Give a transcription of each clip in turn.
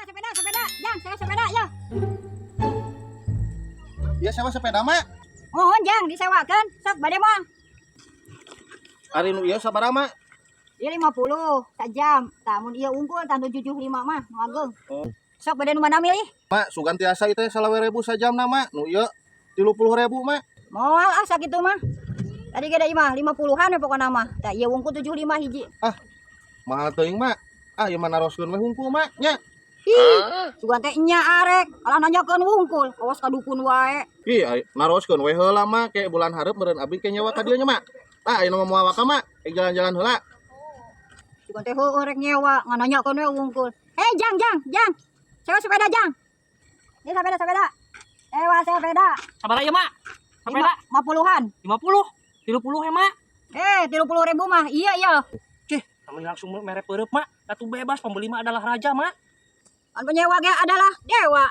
Sepeda, sepeda, jang, sewa sepeda ya. Ya sewa sepeda mak. Mohon jang disewakan, sok bade moal. Ari nu ieu sabaraha mak? Ieu 50 sajam. Tah mun ieu unggul tah 75 mah nu ageung. Oh. Sok bade nu mana milih? Mak, sugan tiasa ieu teh 25.000 sajamna mak. Nu ieu 30.000 mak. Moal ah sakitu mah. Tadi ge da ieu mah 50-an we pokona mah. Tah ieu wungkul 75 hiji. Ah, mahal teuing mak. Ah, ieu mah naroskeun we hungkul mak nya. Ih, sugan teh nya arek, alah nanyakeun wungkul, awas ka dukun wae. Ih, naroskeun we heula mak, ke bulan hareup meureun abdi ke nyewa ka dieu nya mak. Tah ayeuna mah moal waka mak, ek jalan-jalan heula. Sugan teh heueuh rek nyewa, ngan nanyakeun we wungkul. Eh, jang, jang, jang. Sewa sepeda, jang. Ini sepeda, sepeda. Sewa sepeda. Sabaraha ieu mak? Sepeda 50-an. 50, 30 ya mak. Eh, 30.000 mah. Iya, iya. Cih, kami langsung mere peureub mak. Atuh bebas pembeli mah adalah raja mak. Anu penyewa ge adalah dewa.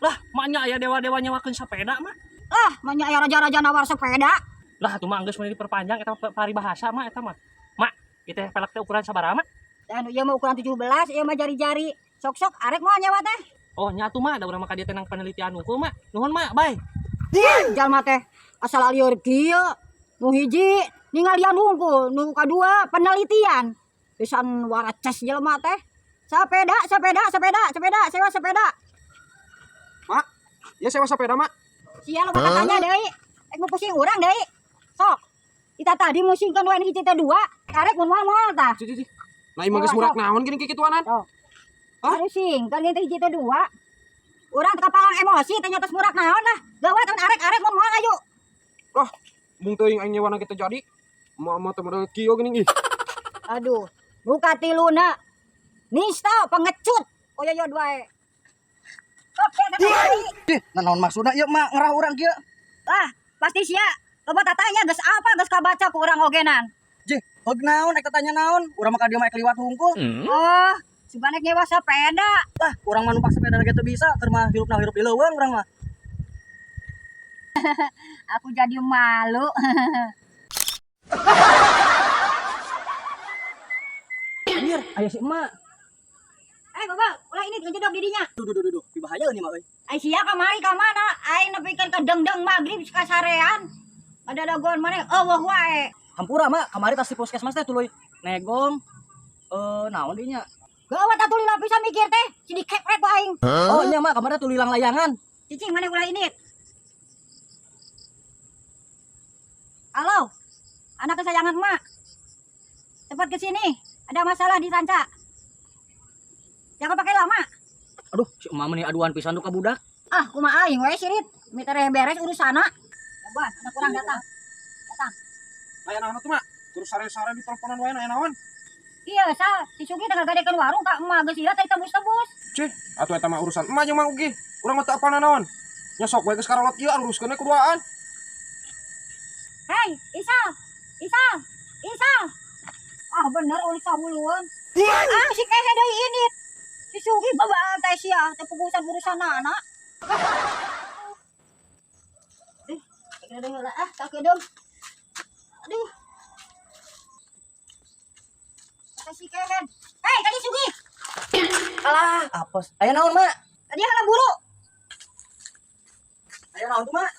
Lah, maknya aya dewa-dewa nyewakeun sepeda mak. Lah, maknya aya raja-raja nawar sepeda. Lah, atuh mah geus meuni diperpanjang eta paribahasa mak eta mah. Mak, ieu teh pelek teh ukuran sabaraha mak? Tah anu ieu mah ukuran 17, ieu mah jari-jari. Sok-sok arek moal nyewa teh. Oh, nya atuh mak, da urang mah ka dieu teh nang penelitian hungkul mak. Nuhun mak, bye. Jalma teh asal lieur kieu. Nu hiji ningalian hungkul, nu kadua penelitian. Pisan waraces jelema teh. Sepeda, sepeda, sepeda, sepeda, sewa sepeda. Mak, ya sewa sepeda mak. Sia lo bakal tanya deui. Ek mau pusing urang deui. Sok. Kita tadi musingkeun wae hiji teh dua. Arek mun moal-moal tah. Cih, cih, cih. Nah, imah geus murak naon geuning kikituanan? Sok. Hah? Pusing, kan teh hiji teh dua. Urang teh kapalang emosi teh nya tos murak naon lah. Gawat kan arek-arek mun moal ayo. Lah, mung teuing aing nyewana kita jadi. Emak-emak teh model kieu geuning ih. Aduh, nu katiluna. Nista pengecut. Oyoyod wae. Sok, sia teh tadi. Ih, nah naon maksudna ieu mak ngerah urang kieu? Lah, pasti sia loba tatanya geus apa geus kabaca ku urang ogenan. Jih, heug naon ek tatanya naon? Urang mah ka dieu mah ek liwat hungkul. Oh, sugan ek nyewa sepeda. Lah, urang mah numpak sepeda ge teu bisa, keur mah hirupna hirup di leuweung urang mah. Aku jadi malu. Anjir, aya si emak. Eh, Bapak, ulah ini ngejedok didinya. Duh, duh, duh, duh, duh, bahaya nih mak euy. Ai sia kamari ka mana? Aing nepikeun ka dengdeng magrib kasarean. Ada dagoan maneh eueuh wae. Hampura mak, kamari tas di puskesmas teh tuluy negong naon dinya? Gawat atuh lila pisan mikir teh, si dikeprek ku aing. Oh nya mak, kamari tuluy lang layangan. Cicing maneh ulah ini. Halo. Anak kesayangan emak. Cepat ke sini, ada masalah di Ranca. Jangan pakai lama. Aduh, si emak meni aduan pisan tuh ka budak. Ah, kumaha aing we sirit. Mita beres urusana. Coba, anak kurang datang. Datang. Aya naon atuh mak? Terus sare-sare di teleponan wae aya naon? Iya, sa, si Sugi teh ngagadekeun warung ka emak geus ieu teh tebus-tebus. Cih, atuh eta mah urusan emak jeung Mang Ugi. Urang mah teu apal naon. Nya sok we geus karolot ieu uruskeun we kuduaan. Hei, Isal. Isal. Isal. Ah, bener ulah sahulueun. Ah, si kehe deui ini. Si Sugi babaan teh sia, teh pugusan urusan anak. Eh, kira deui heula ah, tak kedeung. Aduh. Kata si kehen. Hei, tadi Sugi. Alah, apes. Aya naon, Mak? Tadi halang buru. Aya naon tuh, Mak?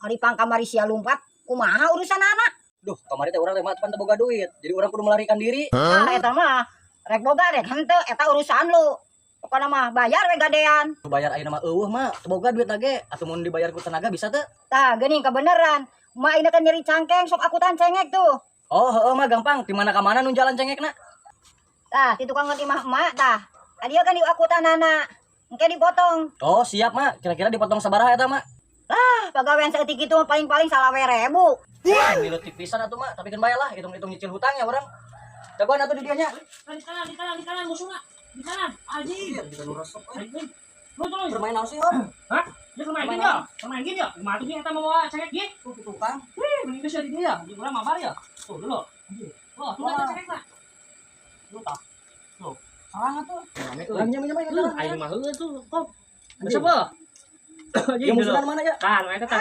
Ari pang kamari sia lumpat, kumaha urusan anak? Duh, kamari teh urang teh mak pan teu boga duit. Jadi urang kudu melarikan diri. Ah, eta mah rek boga rek henteu eta urusan lu. Pokona mah bayar we gadean. Bayar ayeuna mah eueuh mak, teu boga duit lagi. Atuh mun dibayar ku tenaga bisa teu? Tah, geuning kebeneran. Mak ini kan nyeri cangkeng sok akutan cengek tuh. Oh, heeh mah gampang. Di mana ka mana nu jalan cengekna? Tah, di tukang ngerti mah emak tah. Tadi kan di akutanana. Engke dipotong. Oh, siap mak. Kira-kira dipotong sabaraha eta mak? Lah, pagawean saeutik kitu mah paling-paling 25.000. Milu pisan atuh mak, tapi kan bae lah hitung-hitung nyicil hutang ya urang. Jagoan atuh di dieu nya. Di kanan, di kanan, di kanan musuhna. Di kanan. Anjing. Lu Bermain naon sih, Om? Hah? Dia bermain gini ya? Bermain gini ya? Kumaha tuh eta mau cengek ge? Tuh tukang. Wih, mending geus di dia. Di urang mabar ya. Tuh dulu. Wah, tuh eta cengek mah. Lu tah. Tuh. Salah atuh. Nya nya nya. Aing mah heueuh tuh, kok. Geus apa? Ya musuhan mana ya? Kan, eta tah.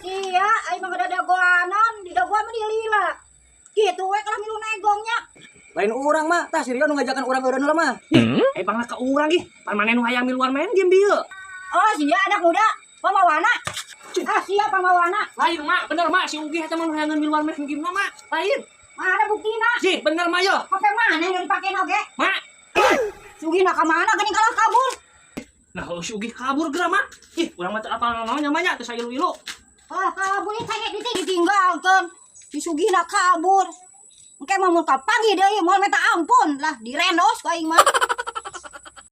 Sia, aing mah dagoanan, di dagoan mah dilila. Kitu we kalah milu negongnya. Lain urang mah, tah si Rio nu ngajakan urang eureun heula mah. Eh pangna ka urang ih. Pan maneh nu hayang miluan main game bieu. Oh, sia anak muda, pamawana. Ah, sia pamawana. Lain mak, bener mak si Ugi eta mah nu hayangeun miluan main game na mak. Lain. Mana buktina? Sih, bener mak yo. HP mana yang dipake oge? Mak. Sugihna ka mana geuning kalah kabur? Nah, oh, si Ugi kabur geura mak. Ih, urang mah teu apal naon nya nya teu sailu-ilu. Ah, kabur ieu tanya ditinggalkeun. Si Sugihna kabur. Engke mah mun kapanggih deui moal minta ampun lah direndos ku aing mah.